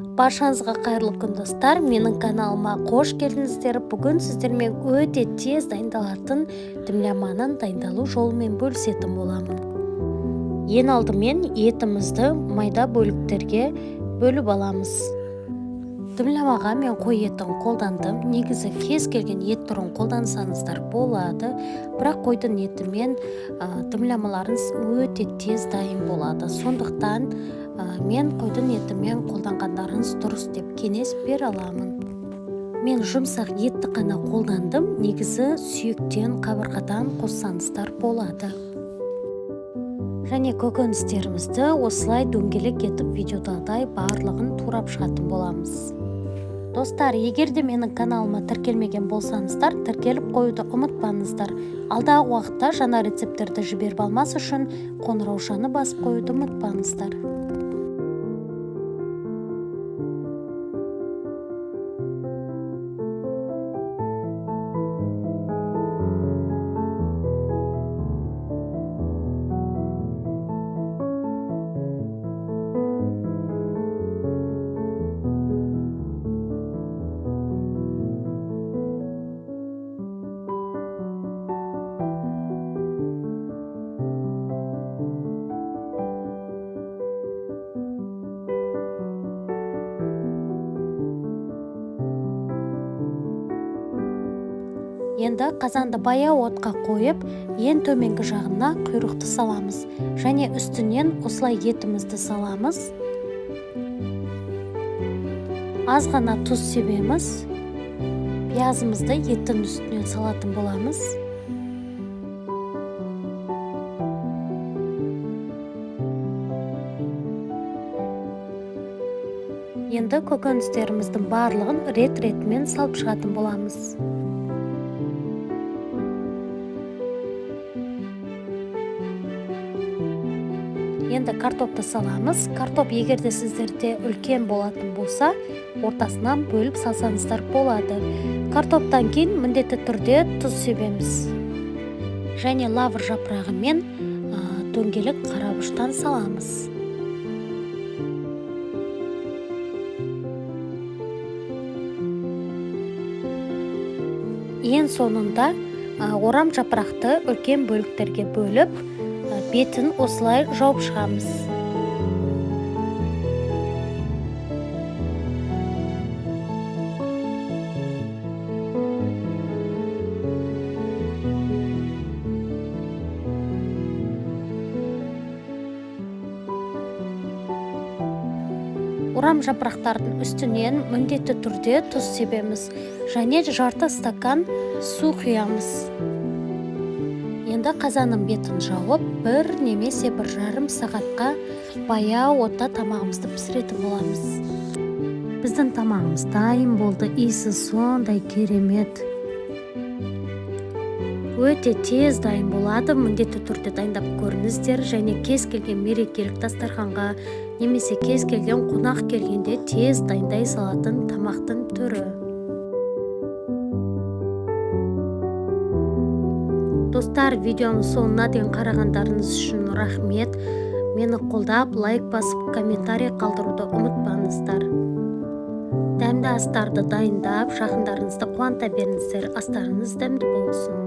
Баршаңызға қайырлы күн, достар! Менің каналыма қош келдіңіздер. Бүгін сіздермен өте тез дайындалатын дымляманың дайындалу жолымен бөлісетін боламын. Ең алдымен етімізді майда бөліктерге бөліп аламыз. Дымлямаға мен қой етін қолдандым. Негізі кез келген ет түрін қолдансаңыздар болады, бірақ қойдың етімен дымлямаларыңыз өте тез дайын болады. Сондықтан мен қойдың етімен қолданғандарыңыз дұрыс деп кеңес бере аламын. Мен жұмсақ етті қана қолдандым. Негізі сүйектен, қабырғадан қоссаңыздар болады. Және көкөністерімізді осылай дөңгелек етіп, видеодағыдай барлығын турап шығатын боламыз. Достар, егер де менің каналыма тіркелмеген болсаңыздар, тіркеліп қоюды ұмытпаңыздар. Алдағы уақытта жаңа рецепттерді жіберіп алмас үшін қоңыраушаны басып қоюды ұмытпаңыздар. Енді қазанды баяу отқа қойып, ең төменгі жағына құйрықты саламыз және үстінен осылай етімізді саламыз. Аз ғана тұз себеміз. Пиязымызды еттің үстінен салатын боламыз. Енді көкөністеріміздің барлығын рет-ретімен салып шығатын боламыз. Енді картопты саламыз. Картоп егер де сіздерде үлкен болатын болса, ортасынан бөліп салсаңыздар болады. Картоптан кейін міндетті түрде тұз себеміз. Және лавр жапырағымен дөңгелек қарабұрыштан саламыз. Ең соңында орам жапырақты үлкен бөліктерге бөліп, бетін осылай жауып шығамыз. Орам жапырақтардың үстінен міндетті түрде тұз себеміз және жарты стакан су құямыз. Енді қазанның бетін жауып, бір немесе 1,5 сағатқа баяу отта тамағымызды пісіретін боламыз. Біздің тамағымыз дайын болды. Иісі сондай керемет. Өте тез дайын болады. Міндетті түрде дайындап көріңіздер және кез келген мерекелік дастарханға немесе кез келген қонақ келгенде тез дайындай салатын тамақтың түрі. Достар, видеоның соңына дейін қарағандарыңыз үшін рахмет. Мені қолдап, лайк басып, комментарий қалдыруды ұмытпаңыздар. Дәмді астарды дайындап, жақындарыңызды қуанта беріңіздер. Астарыңыз дәмді болсын.